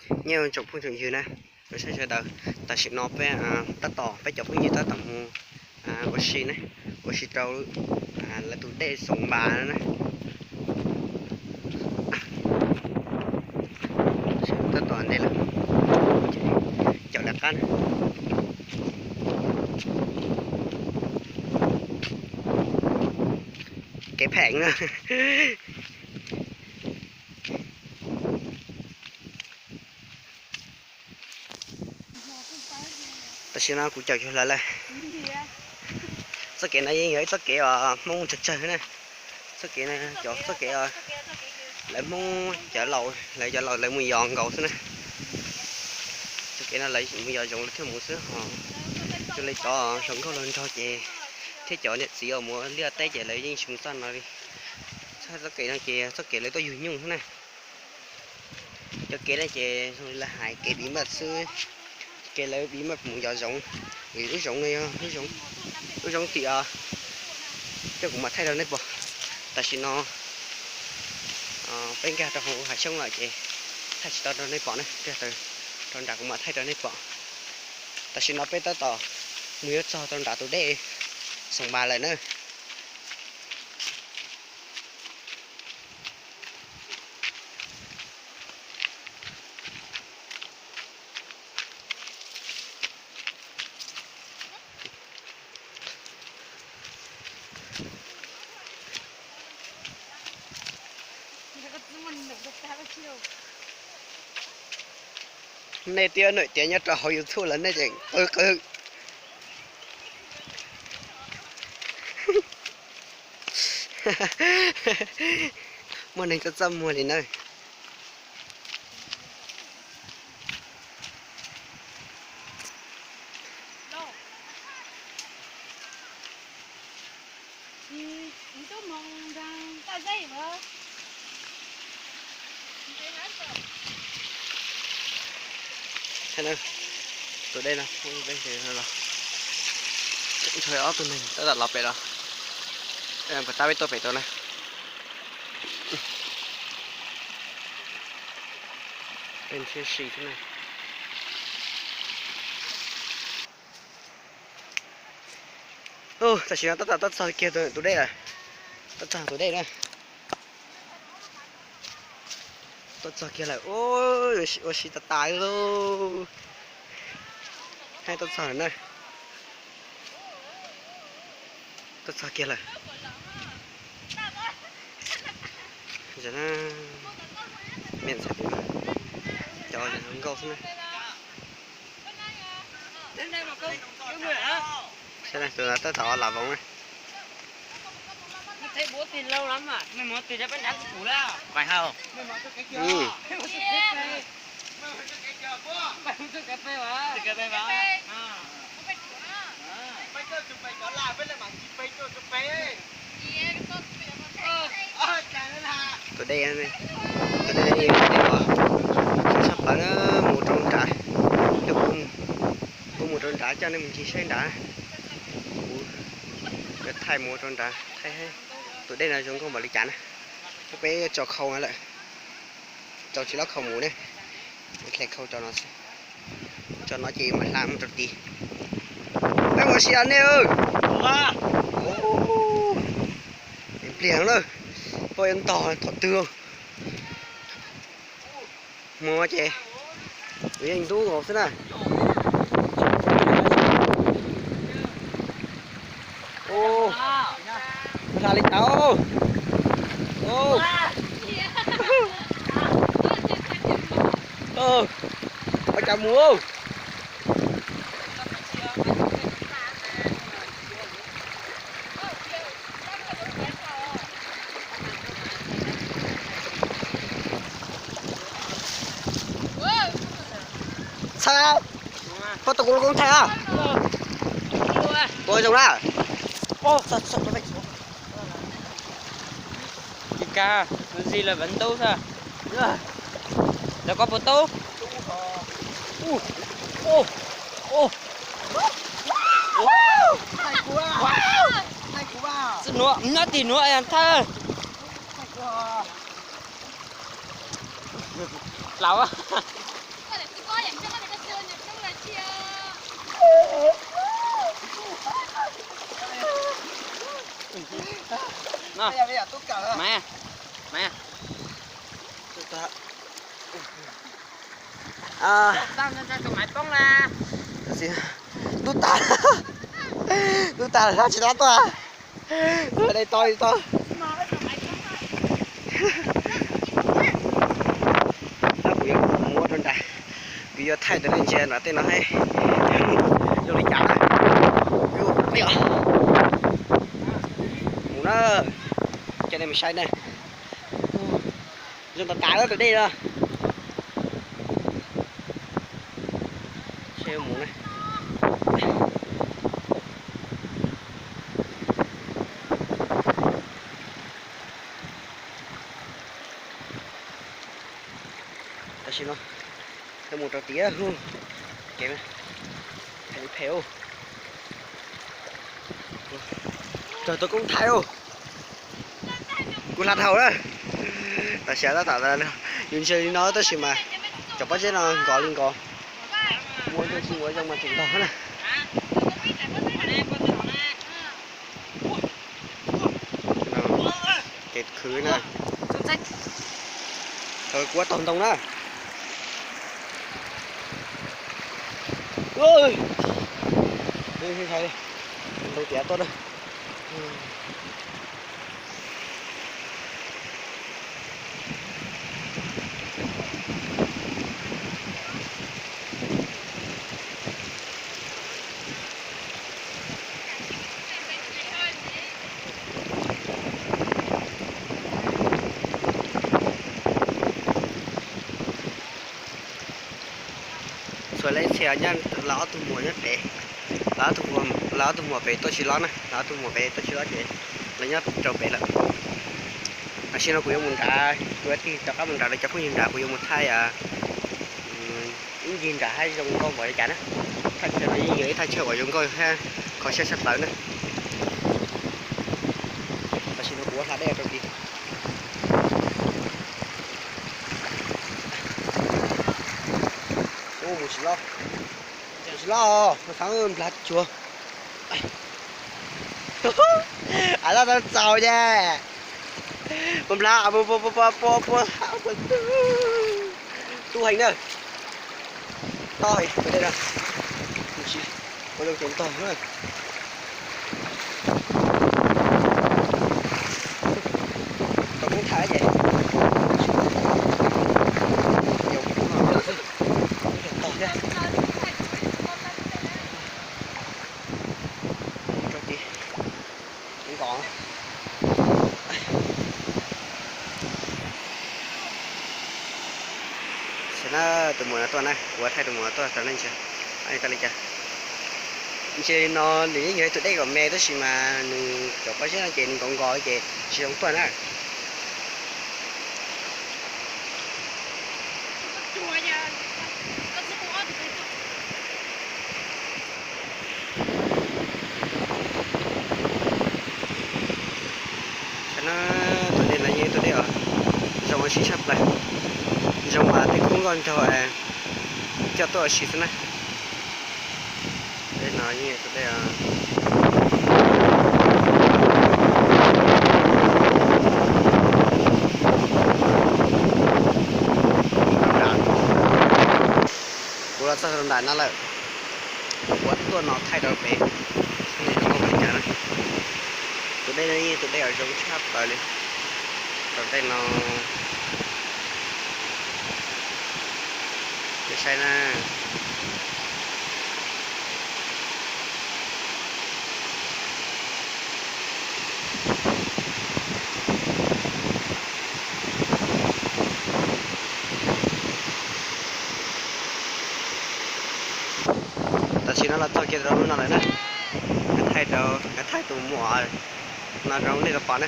Nyob zoo tsoom phooj tsoom ywg na, sawv daws, tam sim no peb tab tom, peb cov phooj ywg tab tom mus ua si na, ua si rau lawv tus dej Xoom Npas na. Tab tom ntej lawm, caum lawv qab na. Kev pheem na. Tam sim no kuv caum cuag lawv lawm. Txoj kev no yeej yog ib txoj kev uas Hmoob tsawg tsawg na. Txoj kev no cov txoj kev lawv Hmoob cov laus, lawv cov laus lawv mus yos nkaus xwb na. Txoj kev no lawv mus yos zoov lawv thiaj mus xwb ho. Zoo li cov hluas nkauj hluas nraug ces thiab cov niam txiv uas mus ua liaj teb ces lawv yeej tsis mus txoj no li. Txoj kev no ces txoj kev lawv tuaj yug nyuj xwb na. Cov kev no ces zoo li lawv hais kev biv maj xwb, kev lawv biv maj mus yos zoov, vim lub zoov no yog lub zoov tim os. Coj kuv mam thaij rau nej pom. Tam sim no peb nkag rau hauv hav xyoob lawm ces thaij tsis tau rau nej pom na, nkag rau nram kuv mam thaij rau nej pom. Tam sim no peb tab tom mus yuav txog rau nram tus dej Xoom Npas lawm na. Nej twb nws tias nyob rau hauv YouTube los nej tseem qw qw. Muaj neeg txaj txaj muag li na. Tus dej no, ob tug neeg tab tom los pem los, puas tab peb tuaj pem tau na. Peb thiaj si thiab na. Tam sim no tab tom tuaj txog kiag tus dej lawm, tuaj txog tus dej na. Tuaj txog kiag lawm, ua si tas tas li lauj. Hais tuaj txog lawm na. Tuaj txog kiag lawm. Niam ntxhais pem mas cov zoo nkauj xwb na. Saib na, tus no tab tom lam voov na. Tus dej, tus dej, sab plawv na, mus rau nrad, kuv mus rau nrad coj nej mus ncig saib nrad. Kuv thaij mus rau nrad, thaij tus dej no zoo nkauj npaum li cas na. Peb tso khau lawm, tso tsis tau khau mus ne, hle khau tso no xwb. Tso no ces mam hla mus rau tid. Peb ua si os nej. Pliag na, poj yuav ntog thaum twg. Hmo ces kuv yeej ntub nkaus xwb na. Hla li cas? Ua cas mus? Txhawb, koj tus kuv los koob thaij os. Ua zoo na. Li cas, tus zis lawv ntub xwb. Lawv koj puas tub? Txij nuav, nyob tim nuav thawj. Laus. Ntub tas, ntub tas lawm tsis tau tuaj. Tuaj dai to li to. Tab kuv yuav muab rau nram, kuv yuav thaij tau nej ntsia nram tej no thiab zoo li cas na. Mus na, coj nej mus saib na. Zoo tas tas lawm tus dej no. Seb mus na. Tam sim no peb mus rau tiag, kev phem phem. Raug tus koob thaij, kuv hla dhau na. Tam sim tab tom yus ntsia li no tab sis mas cov pob zeb no nkos li nkos, ua zoo tsis ua zoo mas tseem ntog na. Kev khwv na, kuv ua taug ntoo na. Ntoo tiav tuaj na. Txhua leb txhia nyob, lawv ob tug muam nyob pem, lawv ob tug muam pem tuaj tsis lob na, lawv ob tug muam pem tuaj tsis lob ces lawv nyob rau pem lawm. Tam sim no kuv yuav mus nrad, kuv yuav tig rov qab mus nrad rau cov phooj ywg nrad, kuv yuav mus thaij ib ncig nrad hab zoo nkauj npaum li cas na. Thaj chaw no yeej yog ib thaj chaw uas zoo nkauj thiab kho siab tshaj plaws na. Tam sim no kuv ua hla dej rau tid. Mus tsis lob, mus tsis lob, xav nplag cuag. Av loj tau txaus ces mus nplag, tus heev na, toj heev, ua zoo ces ntog na. Tau koob thaij ces tog thiab. Rau tid, nkos. Xav na, tus muam no tuaj na, kuv thaij tus muam no tuaj rau nej ntsia, tau li cas. Ntsia li no nws yeej yog ib tug dej kom me tab sis mas nws cov pob zeb no ces nws nkos nkos ces tsis zoo tuaj na. Xav na, tus dej no yeej tus dej zoo ua si tshaj plaws, zoo mas tej khub nkauj nraug coj tuaj ua si xwb na. Dej no yeej tus dej Kuv los txog rau nram no lawm, kuv tuaj no thaij rau pem, seb nws zoo nkauj npaum li cas na. Tus dej no yeej tus dej uas zoo tshaj plaws li. Rau tej no, nej saib na. Tam sim no los txog kiag rau lub no lawm na. Thaij rau, thaij tus muam no rau nej tau pom na.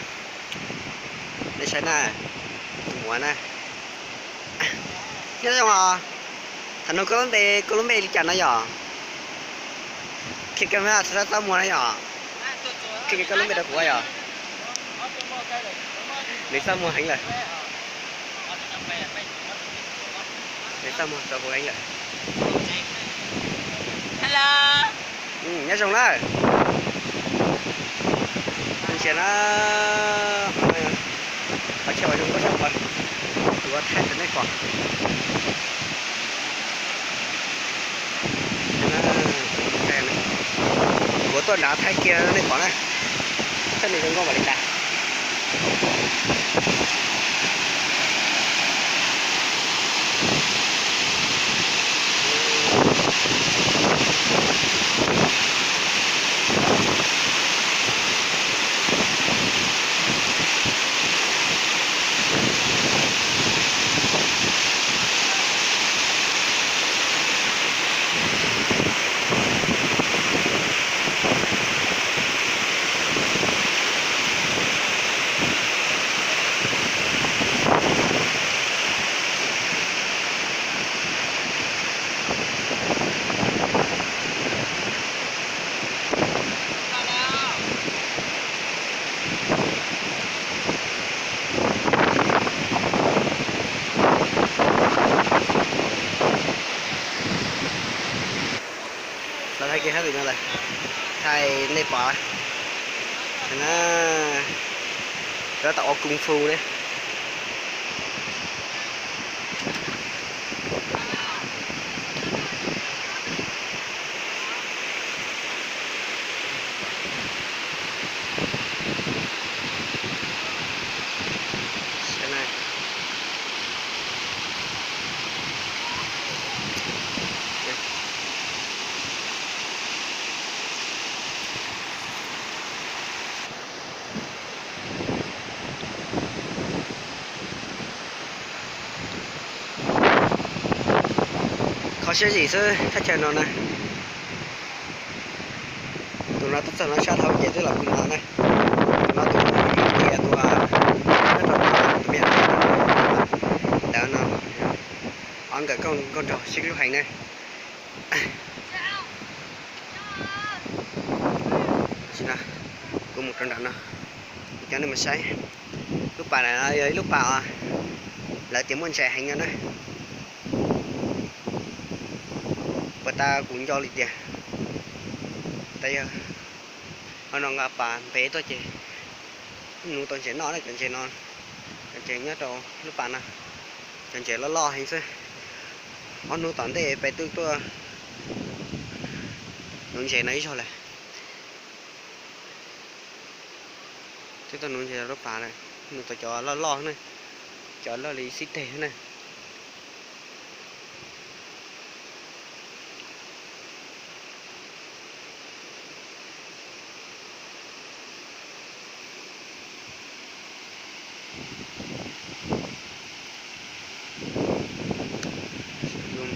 Nej saib na, tus muam na. Nyob zoo os, thaum no koj lub npe, koj lub npe li cas no yom? Qhia kamera txhob txaj muag na yom? Qhia koj lub npe rau kuv yom? Nws txaj muag heev lawm. Nws txaj muag txaus huv heev lawm. Hello. Nyob zoo na. Ntsia na, qhov chaw uas zoo nkauj tshaj plaws, kuv thaij rau nej pom. Kuv tuaj nrad thaij kiag rau nej pom na, saib nws zoo nkauj npaum li cas. Los thaij kiag hab tim no lawm, thaij nej pom na, rov tau ua kung fu ne. Qhov siab zim xwb thaj chaw no na. Tus no twb txog no sab dhau ces twb los pw no na. Tus no tus mus ib tias tus nyob rau tus me ntawd no, ob nkawd nkauj nraug sib hlub heev na. Kuv mus rau nram no, kuv coj nej mus saib. Lub pas ntawm no yog ib lub pas lawv tias muaj ntses heev no na. Puas tas kuv nco li tias, tas yog ho no nqa pas npeg tuaj ces nuv tau ntses noj na. Cov ntses no, cov ntses nyob rau lub pas no, cov ntses loj loj heev xwb. Ob hnub tom ntej peb twb tuaj nuv ntses no ib zaug lawm. Twb tuaj nuv ntses lub pas lawm, nuv tau cov loj loj na, cov loj li xib teg na.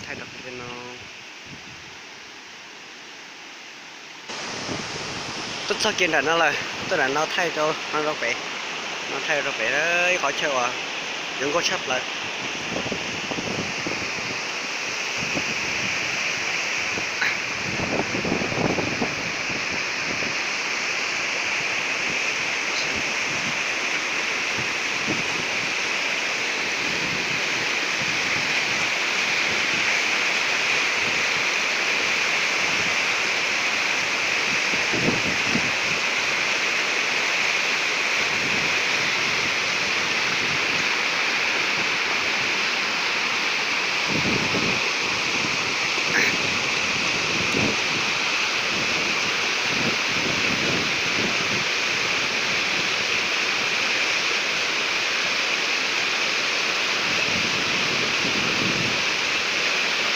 Thaij rau qhov no. Tuaj txog kiag nram no lawm, tuaj nram no thaij rau, no rau pem, no thaij rau pem ib qhov chaw uas zoo nkauj tshaj plaws.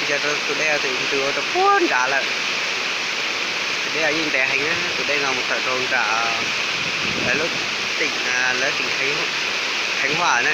Ntsia rau tus dej, tus ntws rau puag nrad lawm. Tus dej yeej ntev heev, tus dej no mus tawm rau nram lawv lub, lawv tỉnh Khánh Hòa na.